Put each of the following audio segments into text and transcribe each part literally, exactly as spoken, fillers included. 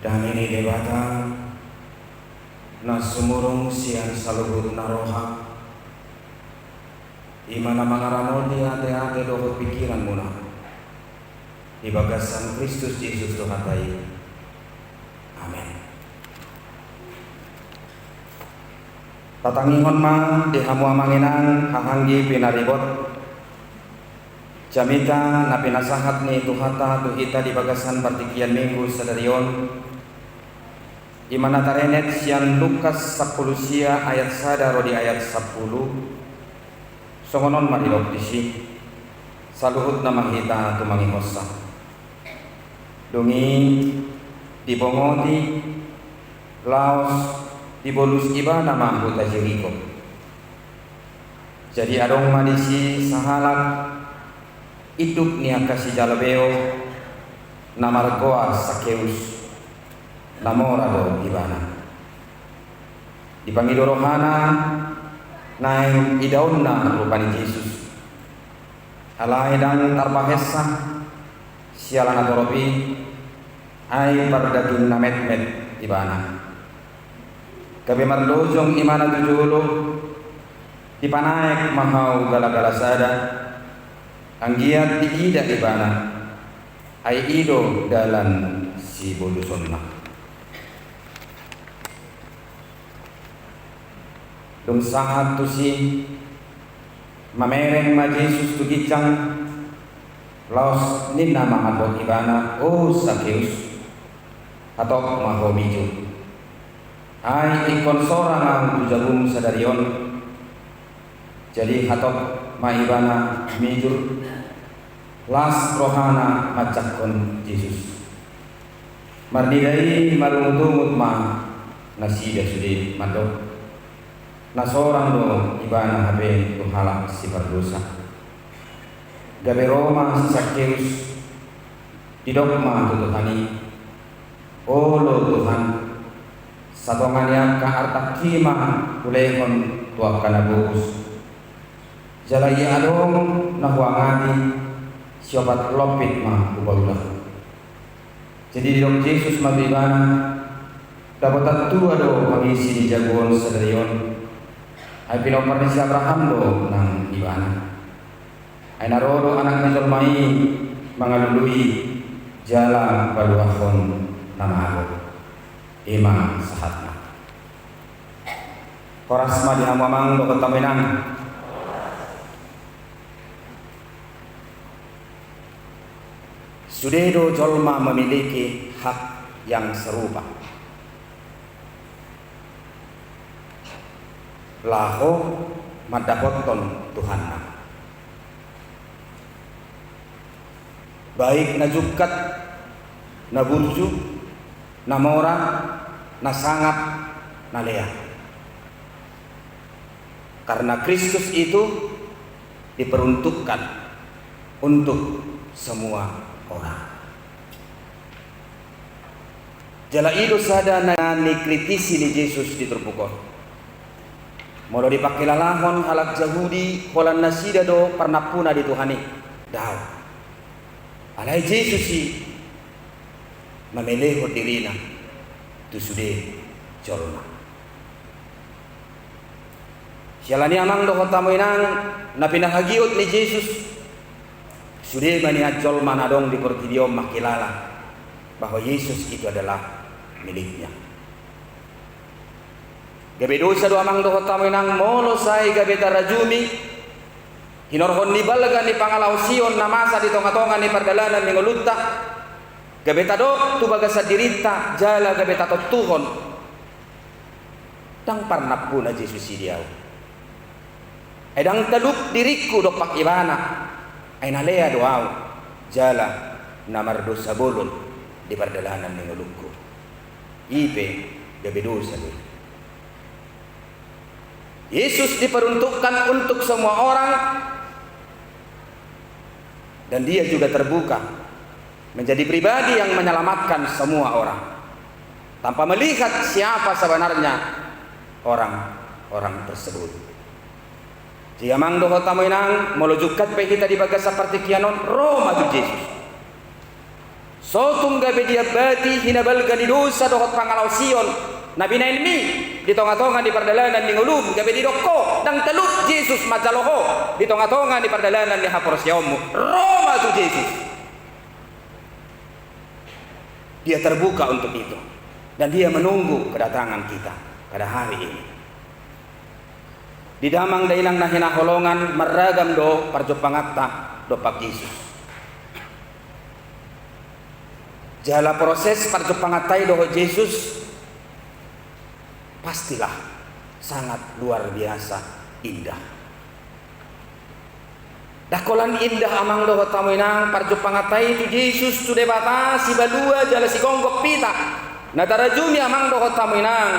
Dame ni Debata na sumurung sian saluhut na roha, i ma na mangaramoti ateate dohot pingkiranmuna di bagasan Kristus Jesus Tuhanta i. Amen. Tatangihon ma di hamu amang inang haha anggi pinaribot jamita na pinasahat ni Tuhanta tu hita di bagasan partingkian Minggu sadari on, i ma na tarenet sian Lukas sampulu sia ayat sada ro di ayat sampulu. Songon on ma didok disi, saluhutna ma hita tumangihonsa. Dung i dibongoti, laos dibolus ibana ma huta Jeriko. Jadi adong ma disi sahalak induk ni angka sijalo beo na margoar Sakeus, na mora do ibana. Dipangido rohana naeng idaonna rupa ni Jesus. Alai ndang tarbahensa siala na torop i, ai pardaging na metmet ibana. Gabe marlojong ibana tu jolo, dipanaek ma hau galagala sada, anggiat diida ibana, ai i do dalan sibolusonna. Dung sahat tusi, mamereng ma Jesus tu ginjang, laos ninna ma mandok ibana, "O Sakeus, hatop ma ho mijur. Ai ingkon sorang ahu tu jabum sadari on." Jadi hatop ma ibana mijur, las rohana manjangkon Jesus. Marnida i marungutungut ma nasida sude mandok, na sorang do ibana hape tu halak sipardosa. Gabe ro ma si Sakeus, didok ma tu Tuhan i, "Olo Tuhan, satonga ni angka artangki ma hulehon tu angka na bogus. Jala ia adong na huangati, siopat lompit ma hupaulak." Jadi didok Jesus ma tu ibana, "Dapotan tua do mangisi di jabu on sadari on. Ai pinompar ni si Abraham do nang ibana. Ai na ro do Anak ni jolma i mangalului jala paluahon na mago." I ma sahatna. Horas ma di hamu amang dohot hamu inang. Sude do jolma memiliki hak yang serupa laho mandapothon Tuhanna. Baik na jungkat, na burju, na mora, na sangap, na lea. Karena Kristus itu diperuntukkan untuk semua orang. Jala i do sada na nikritisi ni Jesus di turpuk on. Molo dipangkilalahon halak Jahudi, holan nasida do parnampuna di Tuhan i. Daong. Alai Jesus i mamelehon dirina tu sude jolma. Siala ni amang dohot hamu inang, na pinahagiot ni Jesus, sude ma nian jolma na adong di portibi on mangkilala bahwa Yesus itu adalah miliknya. Gabe dosa do amang dohot hamu inang molo sai gabe tarajumi hinorhon ni balga ni pangalaosion na masa di tongatonga ni pardalanan ni ngolunta, gabe tadok tu bagasan dirinta jala gabe tatontuhon, ndang parnampuna Jesus i di ahu. Ai ndang talup diringku dompak ibana, ai na lea do ahu jala na mardosa bolon di pardalanan ni ngolungku. I pe gabe dosa do i. Yesus diperuntukkan untuk semua orang, dan Dia juga terbuka menjadi pribadi yang menyelamatkan semua orang, tanpa melihat siapa sebenarnya orang-orang tersebut. Jadi amang dohot hamu inang, molo jungkat pe hita di bagasan partingkian on, ro ma tu Jesus. So tung gabe diambati hinabalga ni dosa dohot pangalaosion na binahenmi di tongatonga ni pardalanan ni ngolum, gabe didok ho ndang talup Jesus manjalo ho di tongatonga ni pardalanan ni haporseaonmu. Ro ma tu Jesus. Dia terbuka untuk itu. Dan Dia menunggu kedatangan kita pada hari ini. Di damang dainang na hinaholongan, marragam do parjumpanganta dompak Jesus. Jala proses parjumpanganta i dohot Jesus pastilah sangat luar biasa indah. Ndang holan indah, amang dohot hamu inang, parjumpanganta i tu Jesus, tu Debata Sibalua jala Sigonggop hita na tarajumi, amang dohot hamu inang,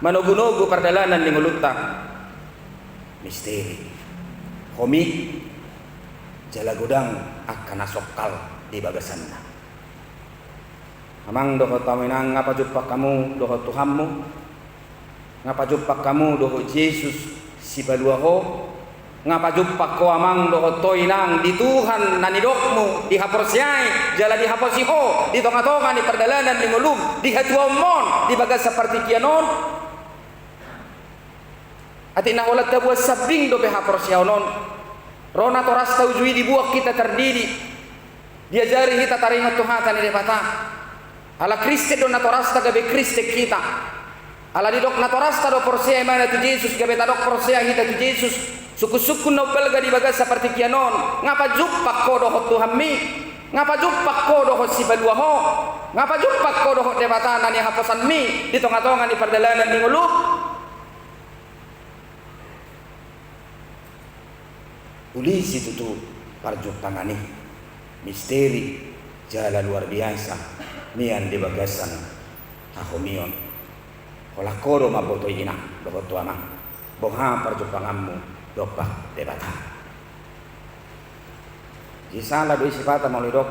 manogunogu pardalanan ni ngolunta. Misteri, homit, jala godang angka na songkal di bagasanna. Amang dohot hamu inang, nga pajumpang hamu dohot Tuhanmu? Nga pajumpang hamu dohot Jesus Sibalua ho? Nga pajumpang ho, amang dohot ho inang, di Tuhan na nidokmu dihaporseai jala dihaposi ho di tongatonga ni pardalanan ni ngolum, di hatuaonmon, di bagasan partingkian on? Atik na holan tabuat sambing dope haporseaon on. Ro natorasta uju i, dibuat hita tardidi, diajari hita taringot tu hata ni Debata. Ala Kristen do natorasta gabe Kristen hita. Ala didok natorasta do porsea ibana tu Jesus, gabe tadok porsea hita tu Jesus. Sungkunsungkun na umbalga di bagasan partingkian on, nga pajumpang ho dohot Tuhanmi? Nga pajumpang ho dohot Sibalua ho? Nga pajumpang ho dohot Debata na nihaposanmi di tongatonga ni pardalanan ni ngolum? Uli situtu parjumpangan i misteri jala luar biasa nian di bagasan hahomion. Holan ho do mamboto i, inang dohot ho, amang, boha parjumpanganmu dompak Debata. Jadi sala do i sipata molo didok,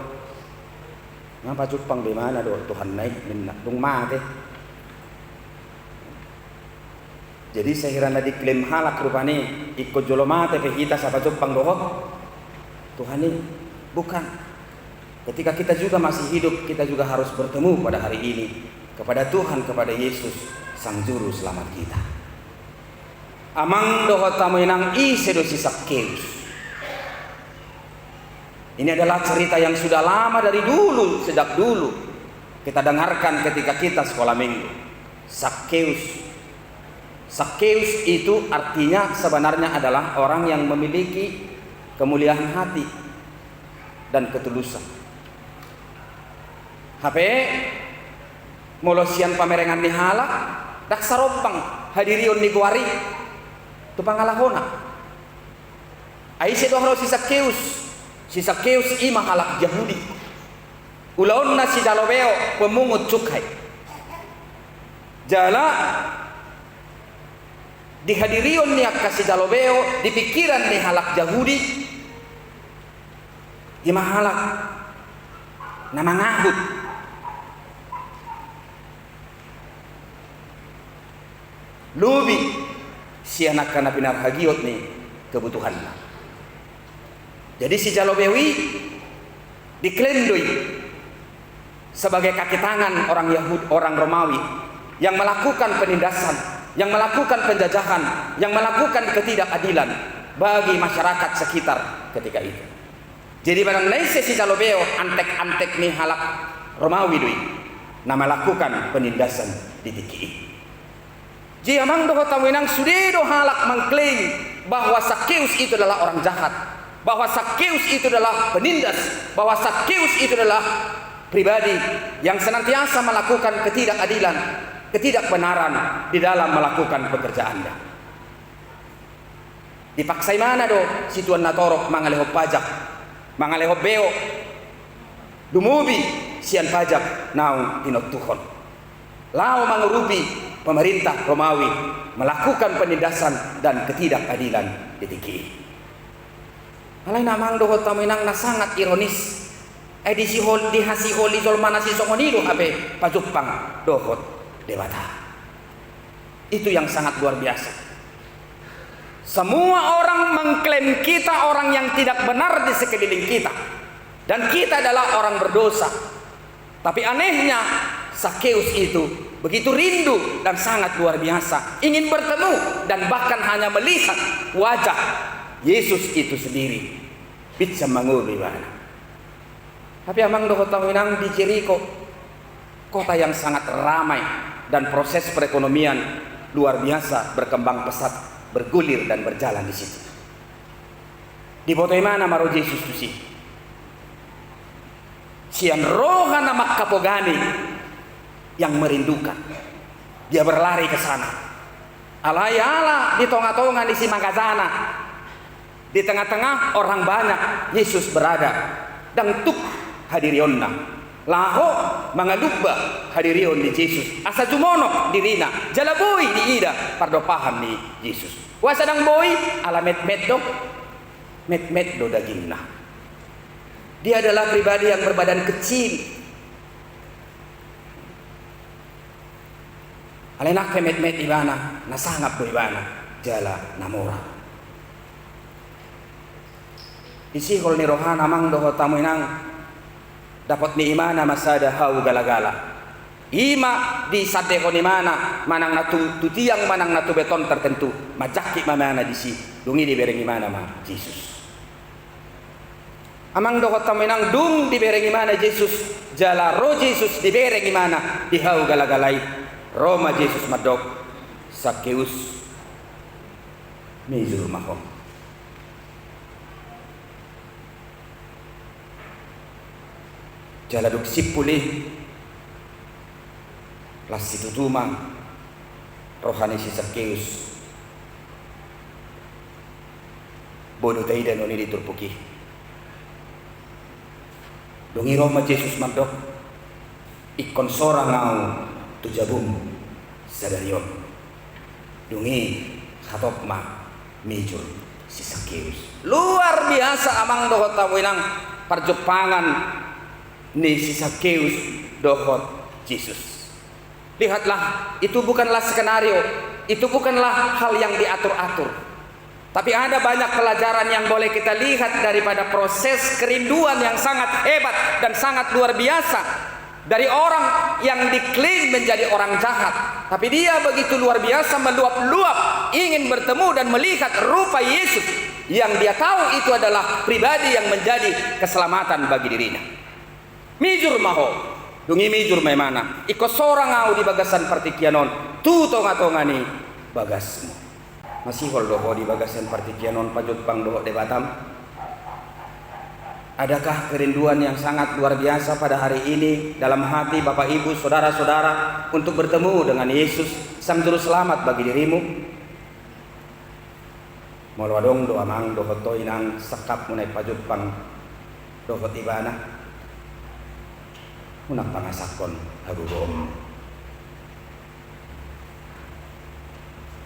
nga pajumpang do ibana dohot Tuhanna i, ninna, dung mate. Jadi sahira na diklaim halak rupani, ingkon jolo mate pe hita sai pajumpang dohot Tuhan i? Bukan. Ketika kita juga masih hidup, kita juga harus bertemu pada hari ini kepada Tuhan, kepada Yesus, Sang Juru Selamat kita. Amang dohot hamu inang, ise do si Sakeus? Ini adalah cerita yang sudah lama, dari dulu, sejak dulu kita dengarkan ketika kita sekolah minggu. Sakeus. Sakeus itu artinya sebenarnya adalah orang yang memiliki kemuliaan hati dan ketulusan. Hape molo sian pamerengan ni halak, ndang sarombang hadirion ni goar i tu pangalahona. Ai ise do haroa si Sakeus? Si Sakeus i ma halak Jahudi. Ulaonna sijalo beo, pemungut cukai. Jala di hadirion ni angka sijalo beo, di pikiran ni halak Jahudi, i ma halak na mangahut lobi sian angka na pinarhagiot ni kebutuhanna. Jadi sijalo beo i diklaim do i sebagai kaki tangan orang Yahud-, orang Romawi yang melakukan penindasan, yang melakukan penjajahan, yang melakukan ketidakadilan bagi masyarakat sekitar ketika itu. Jadi manang na ise sijalo beo, antek-antek ni halak Romawi do i na melakukan penindasan di tingki i. Jadi amang dohot hamu inang, sude do halak mengklaim bahwa Sakeus itu adalah orang jahat, bahwa Sakeus itu adalah penindas, bahwa Sakeus itu adalah pribadi yang senantiasa melakukan ketidakadilan, ketidakbenaran di dalam melakukan pekerjaannya. Dipaksa ibana do situan natorop mangalehon pajak, mangalehon beo, lumobi sian pajak naung tinontuhon, laho mangurupi pemerintah Romawi melakukan penindasan dan ketidakadilan di tingki i. Alai na amang dohot hamu inang, na sangat ironis, ai disihol-, dihasiholi jolma na sisongon i do hape pajumpang dohot Debata. Itu yang sangat luar biasa. Semua orang mengklaim kita orang yang tidak benar di sekeliling kita. Dan kita adalah orang berdosa. Tapi anehnya, Sakeus itu begitu rindu dan sangat luar biasa, ingin bertemu dan bahkan hanya melihat wajah Yesus itu sendiri. Bisa mangolu ibana. Tapi amang dohot hamu inang, di Jeriko, kota yang sangat ramai dan proses perekonomian luar biasa berkembang pesat, bergulir dan berjalan di situ. Diboto ibana ma ro Jesus tusi. Sian roha na mangkapogani yang merindukan, dia berlari ke sana. Alai ala di tonga-tonga ni simangajana, di tengah-tengah orang banyak, Yesus berada. Ndang tuk hadirionna. Laho mangalumba hadirion ni Jesus. Asa jumonok dirina. Jala boi diida pardompahan ni Jesus. Boasa ndang boi? Ala metmet do. Metmet do dagingna. Dia adalah pribadi yang berbadan kecil. Alai nang pe metmet ibana, na sangap do ibana, jala na mora. Di sihol ni rohana amang dohot hamu inang, dapot ni ibana ma sada hau galagala. I ma disandehon ibana manang na tu, tu tiang manang na tu beton tertentu, manjangkit ma ibana disi, dung i dibereng ibana ma Jesus. Amang dohot hamu inang, dung dibereng ibana Jesus, jala ro Jesus dibereng ibana di hau galagala i, ro ma Jesus mandok, Sakeus, mijur ma ho. Jala dung simpul i, las situtu ma roha ni si Sakeus. Boi do taida noni di turpuk i. Dung i ro ma Jesus mandok, ingkon sorang ahu tu jabum sadari on. Dung i hatop ma mijur si Sakeus. Luar biasa amang dohot hamu inang, parjumpangan ni si Sakeus dohot Jesus. Lihatlah, itu bukanlah skenario, itu bukanlah hal yang diatur-atur. Tapi ada banyak pelajaran yang boleh kita lihat daripada proses kerinduan yang sangat hebat dan sangat luar biasa dari orang yang diklaim menjadi orang jahat. Tapi dia begitu luar biasa meluap-luap ingin bertemu dan melihat rupa Yesus yang dia tahu itu adalah pribadi yang menjadi keselamatan bagi dirinya. Mijur ma ho. Dung i mijur ma ibana. Ingkon sorang ahu di bagasan partingkian on, tu tonga-tonga ni bagasmu. Masihol do ho di bagasan partingkian on pajumpang dohot Debatam? Adakah kerinduan yang sangat luar biasa pada hari ini dalam hati Bapak Ibu, saudara-saudara, untuk bertemu dengan Yesus, Sang Juru Selamat bagi dirimu? Molo adong do amang dohot ho inang sangkapmu naeng pajumpang dohot Ibana, unang pangasakkon hagogoonmu.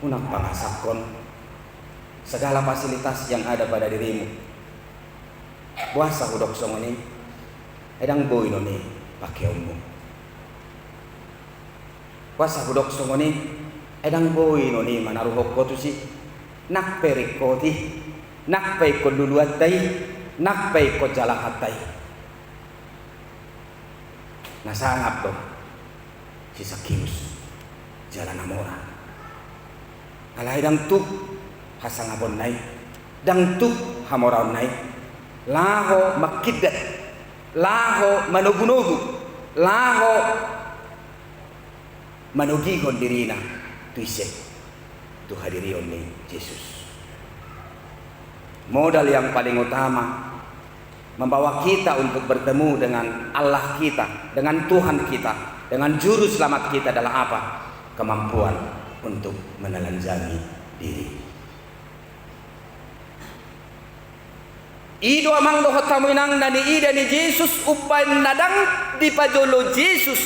Unang pangasakkon segala fasilitas yang ada pada dirimu. Boasa hudok songon i? Ai ndang boi noni pakeonmu. Boasa hudok songon i? Ai ndang boi noni manaruhon ho tusi. Nang pe ringkot i, nang pe ingkon luluanta i, nang pe ingkon jalahanta i. Na sangap do si Sakeus jala na mora. Alai ndang tuk hasangaponna i, ndang tuk hamoraonna i, laho mangkindat, laho manogunogu, laho manogihon dirina tu ise? Tu hadirion ni Jesus. Modal yang paling utama membawa kita untuk bertemu dengan Allah kita, dengan Tuhan kita, dengan Juru Selamat kita adalah apa? Kemampuan untuk menelanjangi diri. I do amang dohot hamu inang na niida ni Jesus umbahen na ndang dipajolo Jesus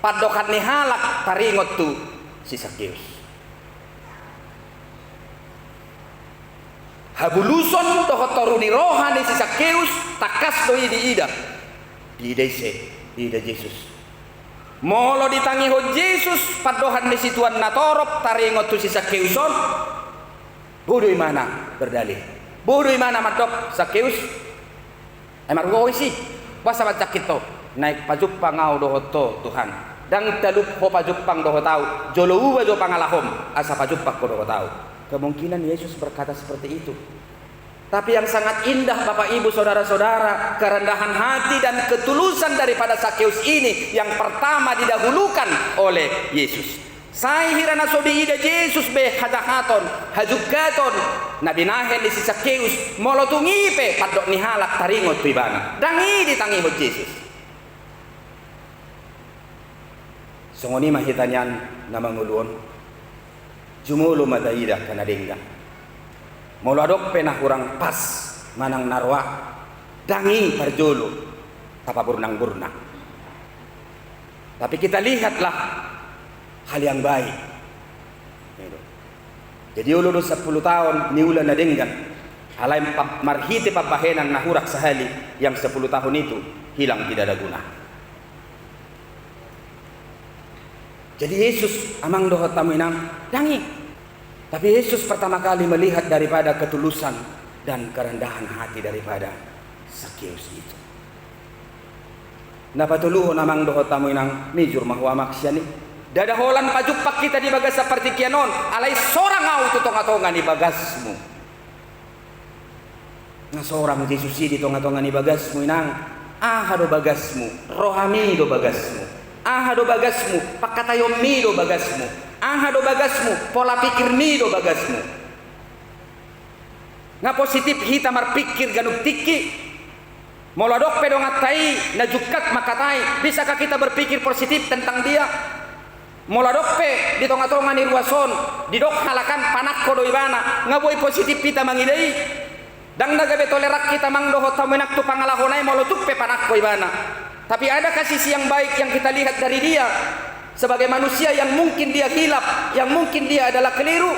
pandohan ni halak taringot tu si Sakeus. Habuluson dohot toru ni roha ni si Sakeus tangkas do i diida. Diida ise? Diida Jesus. Molo ditangihon Jesus pandohan ni situan natorop taringot tu si Sakeus on, boi do ibana berdalil. Boi do ibana mandok, Sakeus, ai margogo isi, boasa manjangkit ho? Naeng pajumpang ahu dohot ho, Tuhan. Ndang talup ho pajumpang dohot ahu, jolo uba jo pangalahom, asa pajumpang ho dohot ahu. Kemungkinan Yesus berkata seperti itu. Tapi yang sangat indah, Bapak, Ibu, saudara-saudara, kerendahan hati dan ketulusan daripada Sakeus ini yang pertama didahulukan oleh Yesus. Sai hira na so diida Jesus be hajahaton, hajungkaton na binahen ni si Sakeus, molo tung i pe pandok ni halak taringot tu ibana. Ndang i ditangihon Jesus. Songon i ma hita nian na mangolu on. Jumolo ma taida angka na denggan. Molo adong pe na hurang pas manang na roa, ndang i parjolo tapaburnang-burnang. Tapi kita lihatlah hal yang baik. Gitu. Jadi olo do sampulu taon niula na denggan, alai pa-, marhite pambahenan na hurang sahali, yang sepuluh tahun itu hilang tidak ada guna. Jadi Yesus, amang dohot hamu inang, ndang i. Tapi Yesus pertama kali melihat daripada ketulusan dan kerendahan hati daripada Sakeus itu. Na patoluhon, amang dohot hamu inang, mijur ma ho amak sian i. Ndada holan pajumpang hita di bagasan partingkian on, alai sorang ahu tu tonga-tonga ni bagasmu. Nga sorang Jesus i di tonga-tonga ni bagasmu, inang. Aha do bagasmu? Rohami do bagasmu. Aha do bagasmu? Pangkataionmi do bagasmu. Aha do bagasmu? Pola pikirmi do bagasmu. Nga positif hita marpikir ganup tingki. Molo adong pe donganta i na jungkat mangkatai, bisakah kita berpikir positif tentang dia? Molo adong pe di tonga-tonga ni ruas on, didok halak an panangko do ibana, nga boi positif hita mangida i? Ndang na gabe toleran hita, amang dohot hamu inang, tu pangalahona i molo tung pe panangko ibana. Tapi adakah sisi yang baik yang kita lihat dari dia? Sebagai manusia yang mungkin dia hilaf, yang mungkin dia adalah keliru.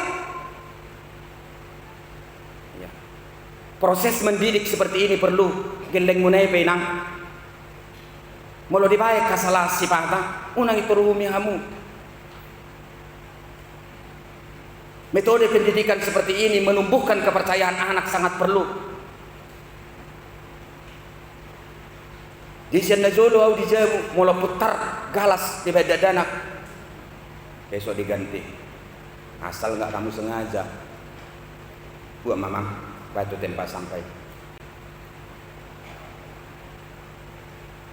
Ya. Proses mendidik seperti ini perlu, gellengmuna i pe, inang. Molo dibaen hasalahan sipata, unang intor uhumi hamu. Metode pendidikan seperti ini menumbuhkan kepercayaan anak sangat perlu. Di sian na jolo ahu di jabu, molo puntar galas dibaen dakdanak, besok diganti. Asal nggak kamu sengaja. Buat mamang, batu tempa sampai.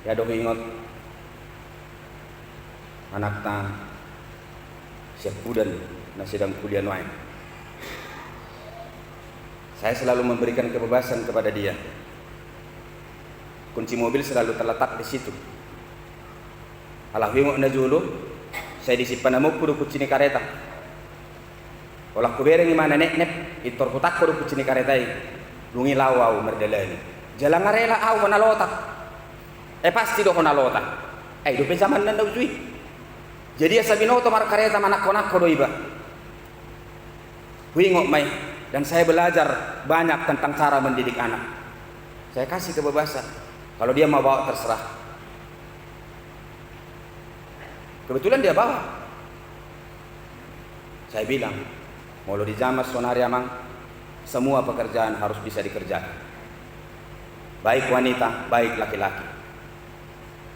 Ya, dong ingot anakta siampudan na sedang kuliah nuaeng. Saya selalu memberikan kebebasan kepada dia. Kunci mobil selalu terletak di situ. Ala huingot na jolo, sai disimpan amongku do kunci ni kareta. Holan hubereng ima na nepnep, intor hutangko do kunci ni kareta i. Dung i laho ahu mardalani. Jala nga rela ahu hona lotak. Eh, pasti do hona lotak. Ai dope jamanna na uju i. Jadi asa binoto markareta manangko-nangko do iba. Huingot ma i, dan saya belajar banyak tentang cara mendidik anak. Saya kasih kebebasan. Kalau dia mau bawa, terserah. Kebetulan dia bawa. Saya bilang, molo di jaman sonari, amang, semua pekerjaan harus bisa dikerjakan. Baik wanita, baik laki-laki.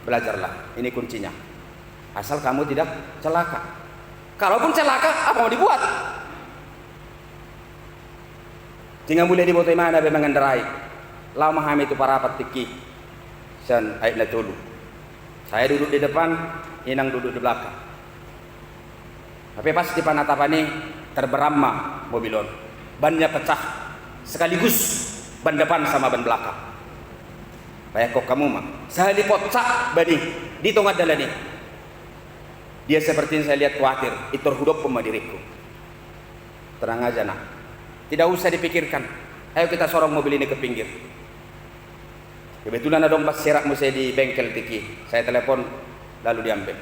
Belajarlah, ini kuncinya. Asal kamu tidak celaka. Kalaupun celaka, apa mau dibuat? Jala nga mule diboto imana be mangendarai. Laho ma hami tu Parapat tingki. Sian Aek Na Tolu. Saya duduk di depan, inang duduk di belakang. Tapi pas di penatapan i, terberam ma mobil on. Bannya pecah. Sekaligus ban depan sama ban belakang. Bayangkon hamu ma. Sahali pecah ban i di tonga dalan i. Dia sepertinya saya lihat khawatir, intor hudokkon ma diringku. Tenang aja, Nak. Tidak usah dipikirkan. Ayo kita sorong mobil ini ke pinggir. Kebetulan adong ban serak muse di bengkel tingki. Saya telepon, lalu diambil.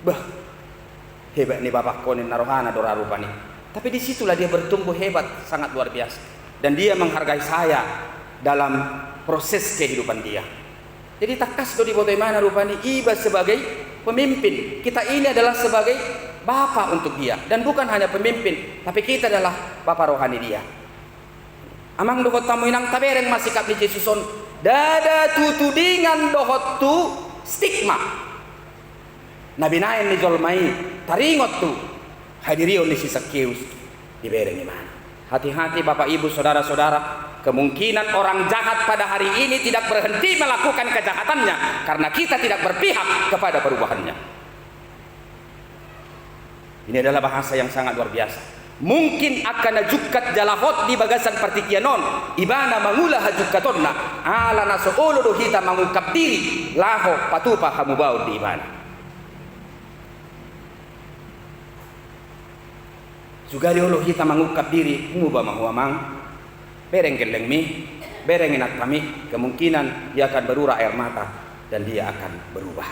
Bah, hebat ni bapakko, ninna rohana do ra rupani. Tapi di situlah dia bertumbuh hebat, sangat luar biasa. Dan dia menghargai saya dalam proses kehidupan dia. Jadi tangkas do diboto imana rupani, iba sebagai pemimpin. Kita ini adalah sebagai bapa untuk dia. Dan bukan hanya pemimpin, tapi kita adalah bapa rohani dia. Amang dohot hamu inang, tabereng ma sikap ni Jesus on. Ndada tu tudingan dohot tu stigma na binaen ni jolma i taringot tu hadirion ni si Sakeus dibereng ibana. Hati-hati Bapak Ibu Saudara-saudara, kemungkinan orang jahat pada hari ini tidak berhenti melakukan kejahatannya karena kita tidak berpihak kepada perubahannya. Ini adalah bahasa yang sangat luar biasa. Mungkin angka na jungkat jala hot di bagasan partingkian on, ibana mangula hajungkatonna, ala na so olo do hita mangungkap diri laho patupa hamubaon di ibana. Sugari olo hita mangungkap diri, muba ma ho amang, bereng gellengmi, bereng inantami, kemungkinan dia akan berurai air mata dan dia akan berubah.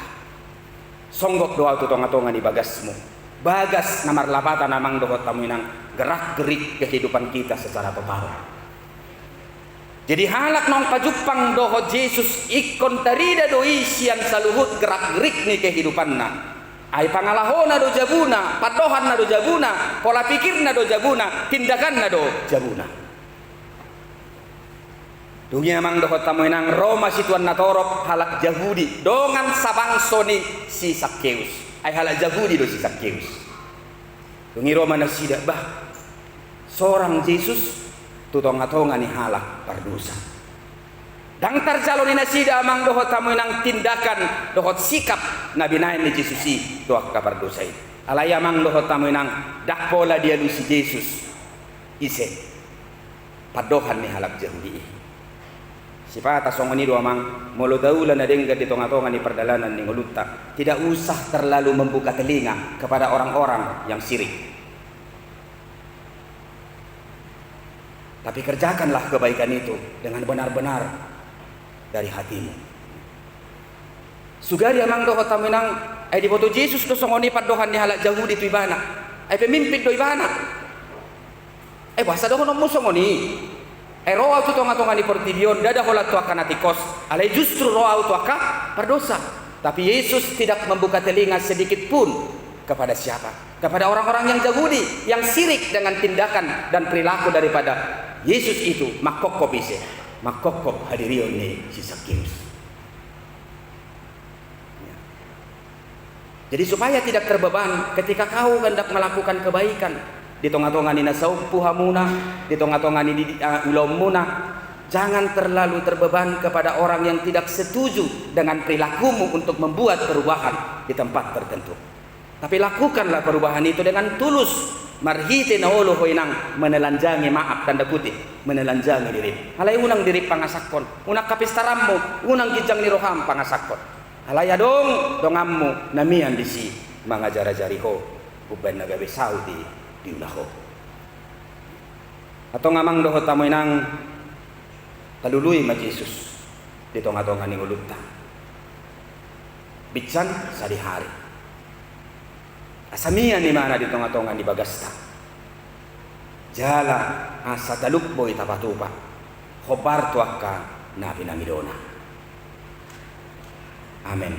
Songgop do au tu tonga-tonga ni bagasmu. Bagas na marlapatan amang dohot hamu inang, gerak-gerik kehidupan kita secara total. Jadi halak naung pajumpang dohot Jesus ingkon tarida do i sian saluhut gerak-gerik ni kehidupanna. Ai pangalahona do jabuna, pandohanna do jabuna, pola pikirna do jabuna, tindakanna do jabuna. Dung i amang dohot hamu inang, ro ma situan na torop halak Jahudi dongan sabangso ni si Sakeus. Ai halak Jahudi do si Sakeus. Dung i ro ma nasida, bah, sorang Jesus tu tonga-tonga ni halak pardosa. Ndang tarjalo ni nasida amang dohot hamu inang tindakan dohot sikap na binaen ni Jesus i tu angka pardosa i. Alai amang dohot hamu inang, ndang pola dialusi Jesus ise pandohan ni halak Jahudi i. Sipata songon i do amang, molo taula na denggan di tonga-tonga ni pardalanan ni ngolunta, tidak usah terlalu membuka telinga kepada orang-orang yang sirik. Tapi kerjakanlah kebaikan itu dengan benar-benar dari hatimu. Sugari amang dohot hamu inang, ai diboto Jesus do songon i pandohan ni halak Jahudi tu ibana. Ai pemimpin do ibana. Eh, boasa dohononmu songon i? Eh, ro au tu tonga-tonga ni portibi on, ndada holan tu angka na tingkos, alai justru ro au tu angka pardosa. Tapi Yesus tidak membuka telinga sedikit pun kepada siapa? Kepada orang-orang yang Jahudi, yang sirik dengan tindakan dan perilaku daripada Yesus itu, mangkophop ise? Mangkophop hadirion ni si Sakeus. Ya. Jadi, supaya tidak terbeban ketika kau hendak melakukan kebaikan di tonga-tonga ni na saompu hamuna, di tonga-tonga ni di, ah, ulaonmuna, jangan terlalu terbeban kepada orang yang tidak setuju dengan perilakumu untuk membuat perubahan di tempat tertentu. Tapi lakukanlah perubahan itu dengan tulus, marhite na olo ho inang menelanjangi, maaf, tanda kutip, menelanjangi dirim. Alai unang dirim pangasahon, unang hapistaranmu, unang ginjang ni roham pangasahon. Alai adong donganmu na mian disi mangajar-ajari ho, umbahen na gabe saut i diula ho. Antong amang dohot hamu inang, talului ma Jesus di tonga-tonga ni ngolunta. Binsan sadihari. Asa mian ibana di tonga-tonga ni bagasta. Jala asa talup boi tapatupa hombar tu angka na pinangidona. Amen.